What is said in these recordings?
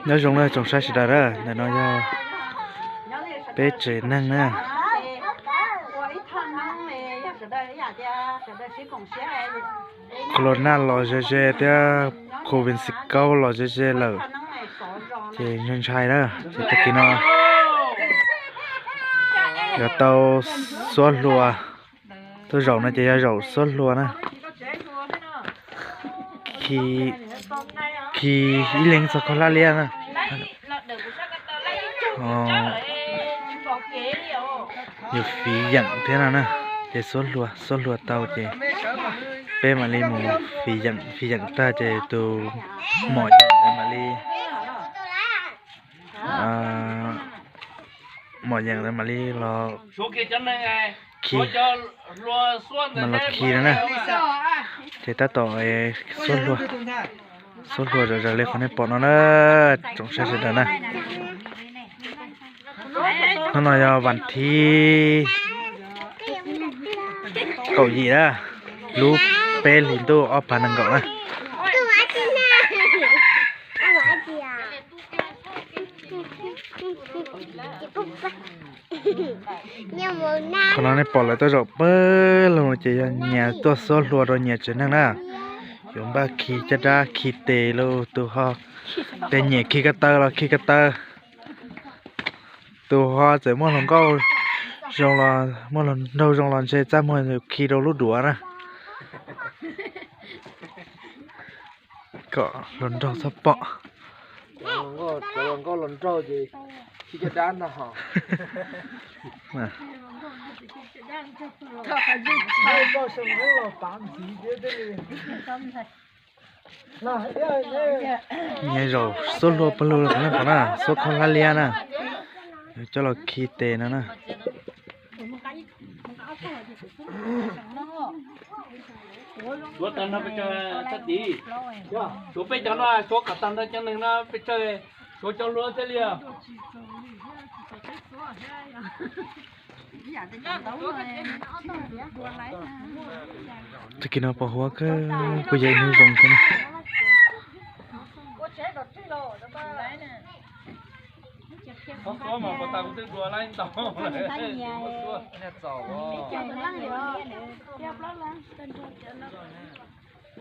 Nyob zoo na tsoom saib sawv daws na, ntawm no yog peb tsev neeg na. Corona los ze ze thiab, covid kaum los ze ze lawm, ces ntshai ntshai na. Ces tag kis no yuav tau xuab hlua, tuaj zaum no ces yog zaum xuab hlua na. Khi, khi ib leeg txog khaub hlab liab na. Yus fiv yeem thiab no na, ces xuab hlua, xuab hlua tau ces peb mam li mus fiv yeem, fiv yeem tag ces tus mom yeem mam li, mom yeem mam li los khi, mam los khi no na. Ces tab tom xuab hlua, xuab hlua zom zaws li qhov nej pom no na, tsoom saib sawv daws na. Hnub no yog vas thib kaum yim na, lub peb hlis ntuj ob phav nees nkaum na. Qhov no nej pom lawv tuaj zaum pawg lug ces yog nyias tuaj xuab hlua rau nyias tsev neeg na. Yuav npaj khi caj dab khi tes los tus ho, tej nyiam khi ko taw los khi ko taw. Tus ho txawm muaj hluas nkauj zoo los, muaj hluas nraug zoo los ntshe txaj muag khi rau lub duav na, kom hluas nraug txhob pom. Cov hluas nkauj hluas nraug ces khi caj dab ntag hos. Nyias zaum xuab hlua pawg lug los nej pom na, xuab khaub hlab liab na, yuav coj los khi tes no na. Suav tag nrho pes tsawg tag tid? Suav peb cov no, suav kom tag nrho cov neeg no pes tsawg? Suav cov hluas thiaj li os. Tag kis no pom huab kawg, kuj yog ib hnub zoo thiab na.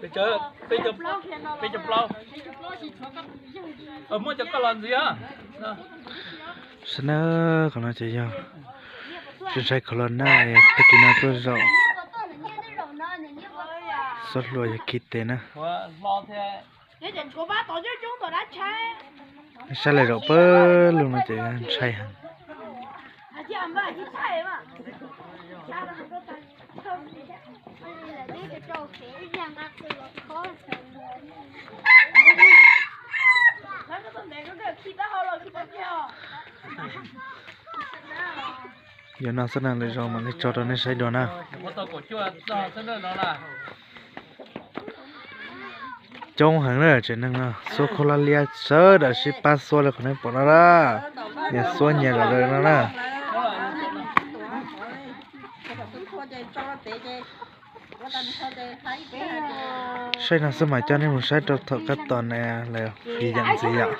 Peb caug plaub, muab cov koj los ntxiv. Sawv daws, qhov no ces yog tsis ntshai corona, tag kis no tuaj zaum xuab hlua yog khi tes na. Saib lawv zaum pawg lug no ces ntshai heev. Yog no xwb na, lwm zaus mam li tso rau nej saib dua na. Coob heev na, tsev neeg no xuab khaub hlab liab sawv daws sib pab xuab li qhov nej pom no na. Nyias xuab nyias zom zaws no na. Saib no xwb mas coj nej mus saib rau thaum kab tos na, lawv fiv yeem ntxiv yom.